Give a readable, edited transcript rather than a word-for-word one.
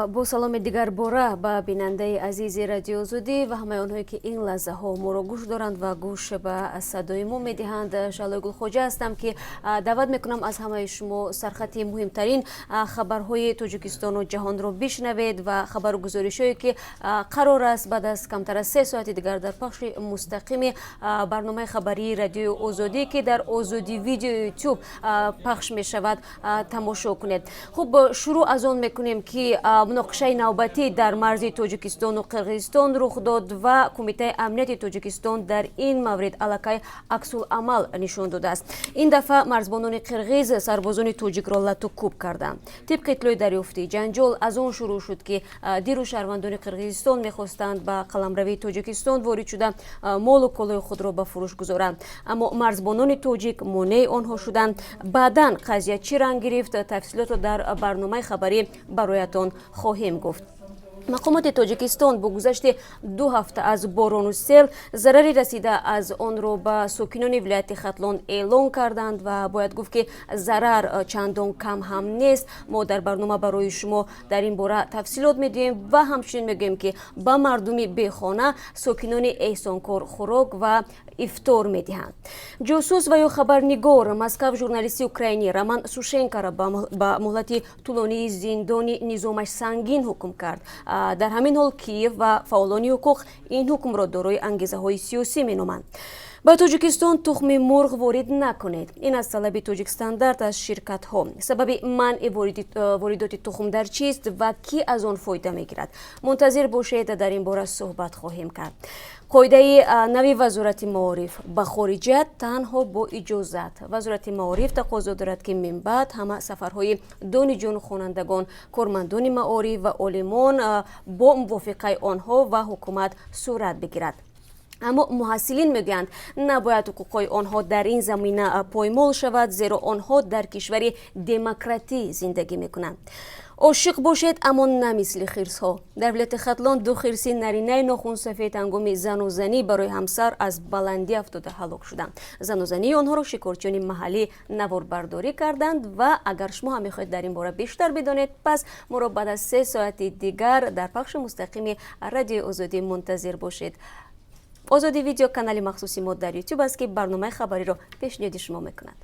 Бо саломи дигарбора ба бинандаи азизи Радиои Озодӣ ва ҳамаи онҳое, ки ин лаҳзаҳо моро гӯш доранд ва гӯш ба садои мо медиҳанд. Шаҳлои Гулхоҷа ҳастам, ки даъват мекунам аз ҳамаи шумо сархати муҳимтарин хабарҳои Тоҷикистону ҷаҳонро бишнавед ва хабару гузоришҳое, ки қарор аст баъд аз камтар аз 3 соати дигар дар пахши мустақими барномаи хабарии Радиои Озодӣ, ки дар Озодӣ Видео Ютуб пахш мешавад, тамошо кунед. Хуб, шурӯъ аз он мекунем, ки муноқишаи навбатӣ дар марзи Тоҷикистону Қирғизистон рух дод ва Кумитаи амнияти Тоҷикистон дар ин маврид аллакай аксуламал нишон додааст. Ин дафъа марзбонони қирғиз сарбозони тоҷикро лату кӯб карданд. Тибқи иттилои дарёфтӣ, ҷанҷол аз он шурӯъ шуд, ки дирӯз шаҳрвандони Қирғизистон мехостанд ба қаламрави Тоҷикистон ворид шуда, молу колои худро ба фурӯш гузоранд, аммо марзбонони тоҷик монеи онҳо шуданд. Баъдан қазия чӣ ранг гирифт, тафсилотро дар барномаи хабарӣ бароятон хоҳем гуфт. Мақомоти Тоҷикистон бо гузашти 2 ҳафта аз борону сел зарари расида аз онро ба сокинони вилояти Хатлон эълон карданд ва бояд гуфт, ки зарар чандон кам ҳам нест. Мо дар барнома барои шумо дар ин бора тафсилот медиҳем ва ҳамчунин мегӯем, ки ба мардуми бехона сокинони эҳсонкор хӯрок ва ифтор медиҳанд. Ҷосус ва ё хабарнигор: Москав журналисти украинӣ Роман Сушенкоро ба муҳлати тӯлонии зиндони низомаш сангин ҳукм кард. Дар ҳамин ҳол Киев ва фаъолони ҳуқуқ ин ҳукмро дорои ангезаҳои сиёсӣ меноманд. Ба Тоҷикистон тухми мурғ ворид накунед — ин аз талаби Тоҷикстандарт аз ширкатҳо. Сабаби манъи воридоти тухм дар чист ва кӣ аз он фоида мегирад? Мунтазир бошед, дар ин бора суҳбат хоҳем кард. Қоидаи нави Вазорати маориф: ба хориҷа танҳо бо иҷозат. Вазорати маориф тақозо дорад, ки минбаъд ҳама сафарҳои донишҷӯну хонандагон, кормандони маориф ва олимон бо мувофиқаи онҳо ва ҳукумат сурат бигирад. Аммо муҳассилин мегӯянд, набояд ҳуқуқҳои онҳо дар ин замина поймол шавад, зеро онҳо дар кишвари демократӣ зиндагӣ мекунанд. Ошиқ бошед, аммо на мисли хирсҳо. Дар вилояти Хатлон ду хирси наринаи нохунсафед ҳангоми занузанӣ барои ҳамсар аз баландӣ афтода ҳалок шуданд. Занузании онҳоро шикорчиёни маҳаллӣ наворбардорӣ карданд. Ва агар шумо ҳам мехоҳед дар ин бора бештар бидонед, пас моро баъд аз 3 соати дигар дар пахши мустақими Радиои Озодӣ мунтазир бошед. Озодӣ Видео канали махсуси мо дар Ютуб аст, ки барномаи хабариро пешниҳоди шумо мекунад.